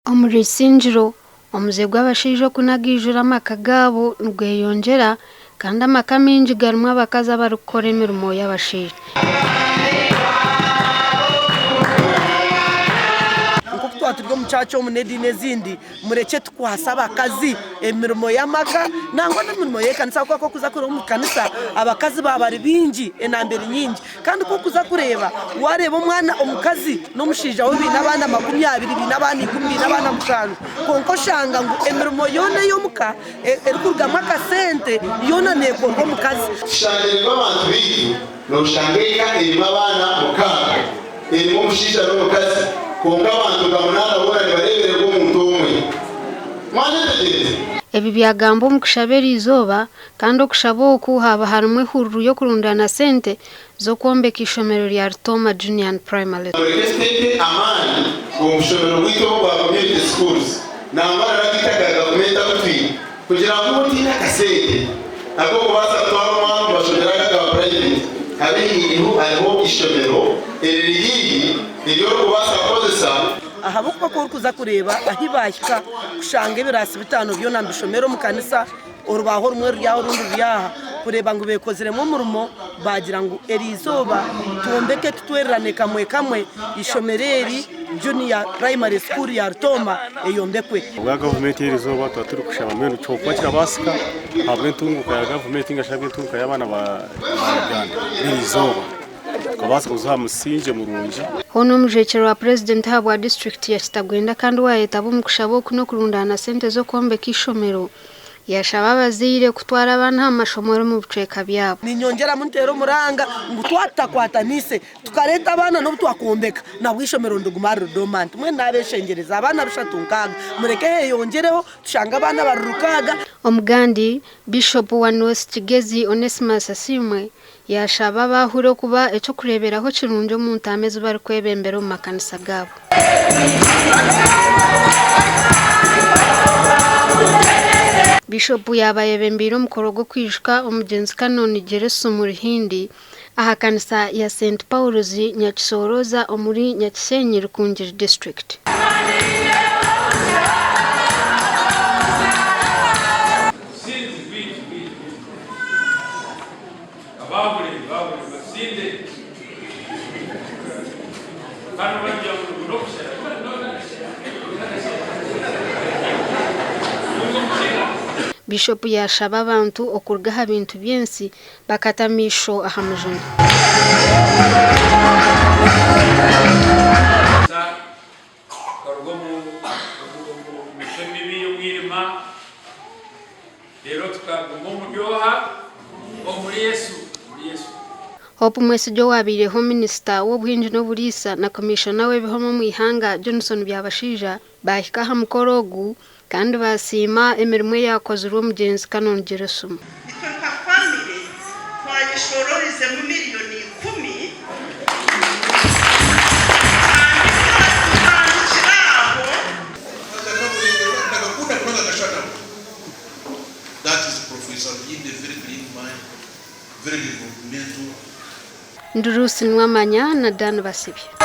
Omuri Isingiro, omuze gw'abashaija okunagaijura amaka gaabo nigweyongyera kandi amaka maingi garimu abakazi abarikukora emirimo y'abashaija. Nk'oku twaba turi omu church omu n'ediini ezindi, murekye tukwase abakazi emirimo y'amaka nangwa n'emirimo y'ekanisa ahabw'okuba ku orikuza kureeba omu kanisa abakazi baaba bari baingi enamba eri nyingi. Kandi ku orikuza kureeba, waareeba omwana omukazi n'omushaija we baine abaana 20, baine abaana ikumi, baine abaana mushanju, kwonka oshanga ngu emirimo yoona ey'omuka erikurugamu akasente yoona neekorwa omukazi. Tushangire ngu abantu baitu nooshanga eka erimu abaana mukaaga, erimu omushaija n'omukazi, kwonka abantu nka munaana boona nibareebererwa omuntu omwe. Mwanyetegyereza? Ebi byagambwa omu kushaba eriizooba Kandi okushaba oku haaba harimu ehururu y'okurundaana sente z'okwombeka eishomero rya Rutooma Junior and Primary. Mureke tuteeke amaani omu bushomero bwaitu obu bwa community schools nangwa na n'agaitu aga gavumenti agu twine kugira ngu otaine akasente ak'okubaasa kutwara omwana omu mashomero aga aga private habe haihiho hariho eishomero eriri haihi eri orikubaasa kukozesa. Ahabw'okuba ku orikuza kureeba ahi baahika kushanga ebiraasi bitaano byona nibishomera omu kanisa, Orubaaho rumwe ruri aha orundi ruri aha kureeba ngu beekoziremu omurimo baagira ngu eriizooba twombeke tutwererane kamwe kamwe eishomero eri Junior Primary School ya Rutooma eyombekwe. Ahabwa gavumenti eriizooba tuba turikushaba mbwenu kyokuba kirabaasika ahabw'entunguuka ya gavumenti ninga shi ahabw'entunguuka y'abaana ba Uganda eriizooba tukabaasa kuza aha musingye murungi. Hoona omujwekyerwa wa Purezidenti ahabwa disiturikiti ya Kitagwenda kandi owayetaba omu kushaba oku n'okurundaana sente z'okwombeka eishomero, Yashaba abazaire kutwara abaana aha mashomero omu bicweka byabo. Ninyongyeramu nteera omuranga ngu twaba tutakwataniise tukareeta abaana n'obu twakwombeka nabwo eishomero niriguma riri dormant. Mbwenu nabeshengyereza abaana bishatu nkaaga mureke heyongyereho tushange abaana bari rukaaga. Omugandi, Bishopu wa North Kigezi Onesmus Asiimwe yaashaba abaahure okuba eky'okureeberaho kirungi omu ntaama ezi barikwebembera omu makanisa gaabo. Bishopu yaaba ayebembeire omukoro gw'okwijuka omugyenzi Canon Jeresumu Ruhindi aha kanisa ya St Paul's Nyakisooroza omuri Nyakishenyi, Rukungiri District. Bishopu yaashaba abantu okuruga aha bintu by'ensi bakata amaisho aha Mujuni. Tukaruga omu micwe mibi y'omwirima, reero tukaguma omuri oha? Omuri Yesu. Omuri Yesu. Hope Mwesigye owabaireho minisita w'obuhingi n'oburiisa na komishona w'ebihome omu ihanga Johnson Byabashaija baahika aha mukoro ogu kandi baasiima emirimo eyakozirwe omugyenzi Canon Jerusumu. Itwe nka famire twayeshororizemu miriyoni ikumi kandi tutandikire aho. Ndi Ruth Nuwamanya na Dan Basibye.